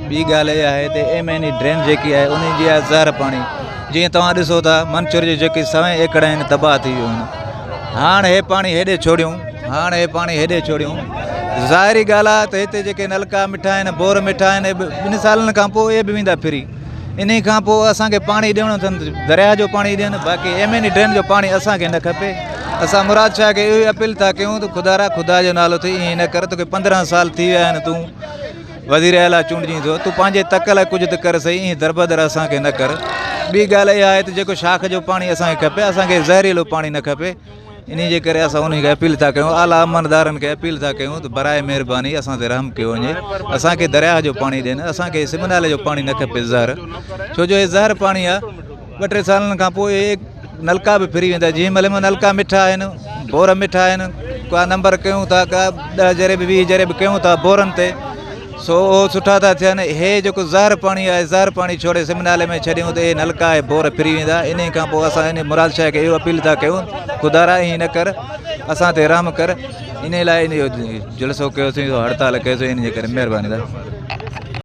ٻي ڳالهه اها آهي ته ايم اين اي ڊرين جيڪي آهي ان جي آهي زهر پاڻي جيئن توهان ڏسو ٿا منڇر جي جيڪي سوين ايڪڙ آهن تباهه ٿي ويو آهن هاڻ هي پاڻي هيڏي ڇوڙيون هاڻ هي پاڻي هيڏي ڇوڙيون ظاهري ڳالهه آهي ته هتي جيڪي نلڪا مٺا آهن بور مٺا آهن ٻن سالن کان پوء اهي به ويندا ڦري انهي کان پوء اسان کي پاڻي ڏيڻو اٿن درياهه جو پاڻي ڏين باقي ايم اين اي ڊرين جو پاڻي اسان کي نه کپي اسان مراد شاهه کي اهو ئي اپيل ٿا ڪيون ته خدا را خدا جو نالو اٿئي ائين نه ڪر توکي 15 سال ٿي ويا آهن تون وزير اعليٰ چونڊجين ٿو تون پنهنجي تڪ لاء ڪجهه ته ڪر سهي ائين دربدر اسان کي نه ڪر ٻي ڳالهه اها آهي ته جيڪو شاخ جو پاڻي اسان کي کپي اسان کي زهريلو پاڻي نه کپي انهي جي ڪري اسان انهن کي اپيل ٿا ڪيون اعليٰ عملدارن کي اپيل ٿا ڪيون ته براء مهرباني اسان تي رحم ڪيو وڃي اسان کي درياهه جو پاڻي ڏين اسان کي سم نالي جو پاڻي نه کپي زهر ڇو جو هي زهر پاڻي آهي ٻه ٽي سالن کان پوء هي نلڪا به ڦري ويندا جنهن مهل نلڪا مٺا آهن بور مٺا آهن ڪا نمبر ڪيون ٿا ڪا ڏهه جري به 20 جري به ڪيون ٿا بورن تي سو اهو سٺا ٿا ٿين. هي جيڪو زهر پاڻي آهي، زهر پاڻي ڇوڙي سم نالي ۾ ڇڏيون ته اهي نلڪا ۽ بور ڦري ويندا. انهي کان پوء اسان انهي مراد شاهه کي اهو اپيل ٿا ڪيون خدارا ائين نه ڪر، اسان تي رحم ڪر. انهي لاء انهي جو جلسو ڪيوسين، هڙتال ڪيوسين انهي جي ڪري مهرباني.